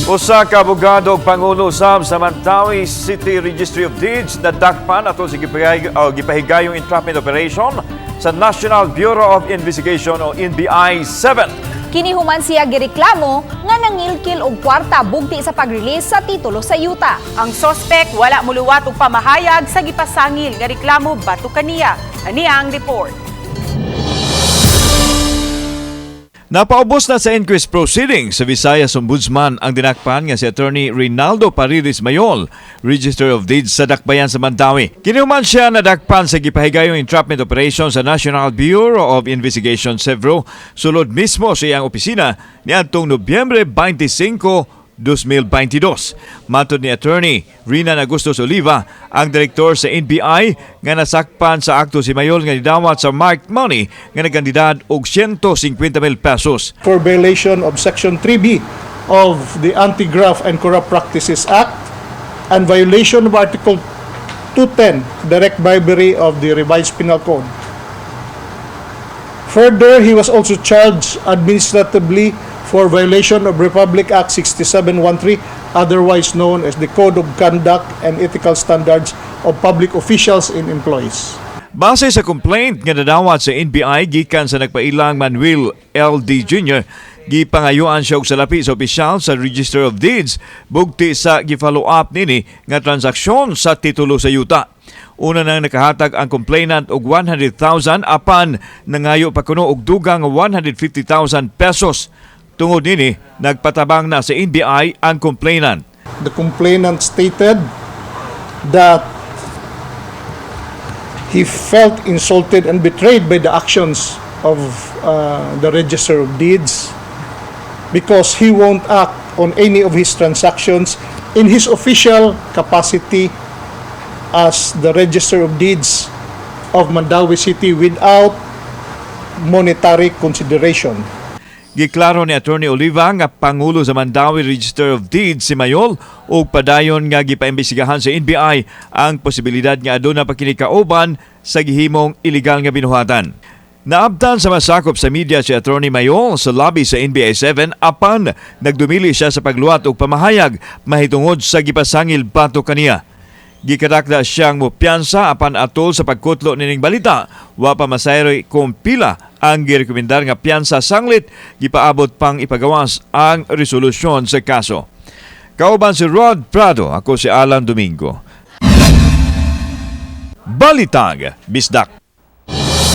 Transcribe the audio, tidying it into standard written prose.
Usa ka abogado ug pangulo usab sa Mandaue City Registry of Deeds nadakpan atol sa gipahigayong entrapment operation sa National Bureau of Investigation o NBI 7. Kini human siya gireklamo nga nangilkil og kwarta bugti sa pag-release sa titulo sa yuta. Ang sospek wala muluwat og pamahayag sa gipasangil nga reklamo batok kaniya. Ani ang report. Napaubos na sa inquest proceedings sa Visayas Ombudsman ang dinakpan nga si Attorney Rinaldo Paredes Mayol, Register of Deeds sa Dakbayan sa Mandaue. Kini human siya nadakpan sa gipahigayong entrapment operation sa National Bureau of Investigation Sevro sulod mismo sa iyang opisina niadtong Nobyembre 25, 2022. Matod ni Attorney Rina Agustos Oliva, ang direktor sa NBI, nga nasakpan sa akto si Mayol nga nidawat sa marked money nga nagkantidad og 150,000 pesos. For violation of Section 3B of the Anti-Graft and Corrupt Practices Act and violation of Article 210, Direct Bribery, of the Revised Penal Code. Further, he was also charged administratively for violation of Republic Act 6713, otherwise known as the Code of Conduct and Ethical Standards of Public Officials and Employees. Base sa complaint nga nadawat sa NBI gikan sa nagpailang Manuel L.D. Jr., gipangayuan siya og salapi sa opisyal sa Register of Deeds bugti sa gi-follow up nini nga transaksyon sa titulo sa yuta. Una nang nakahatag ang complainant og 100,000 apan nangayo pa kuno og dugang 150,000 pesos. Tungod nini, nagpatabang na sa NBI ang complainant. The complainant stated that he felt insulted and betrayed by the actions of the Register of Deeds because he won't act on any of his transactions in his official capacity as the Register of Deeds of Mandaue City without monetary consideration. Giklaro ni Attorney Oliva nga pangulo sa Mandaue Register of Deeds si Mayol ug padayon nga gipaimbestigahan sa NBI ang posibilidad nga aduna pa kini kauban sa gihimong illegal nga binuhatan. Naabtan sa masakop sa media si Attorney Mayol sa lobby sa NBI 7 apan nagdumili siya sa pagluwat og pamahayag mahitungod sa gipasangil batok kaniya. Gikatakda siyang mopiyansa apan atol sa pagkutlo nining balita, wa pa masayroy kung pila ang girekomendar nga piyansa sanglit gipaabot pang ipagawas ang resolusyon sa kaso. Kauban si Rod Prado, ako si Alan Domingo. Balitang Bisdak.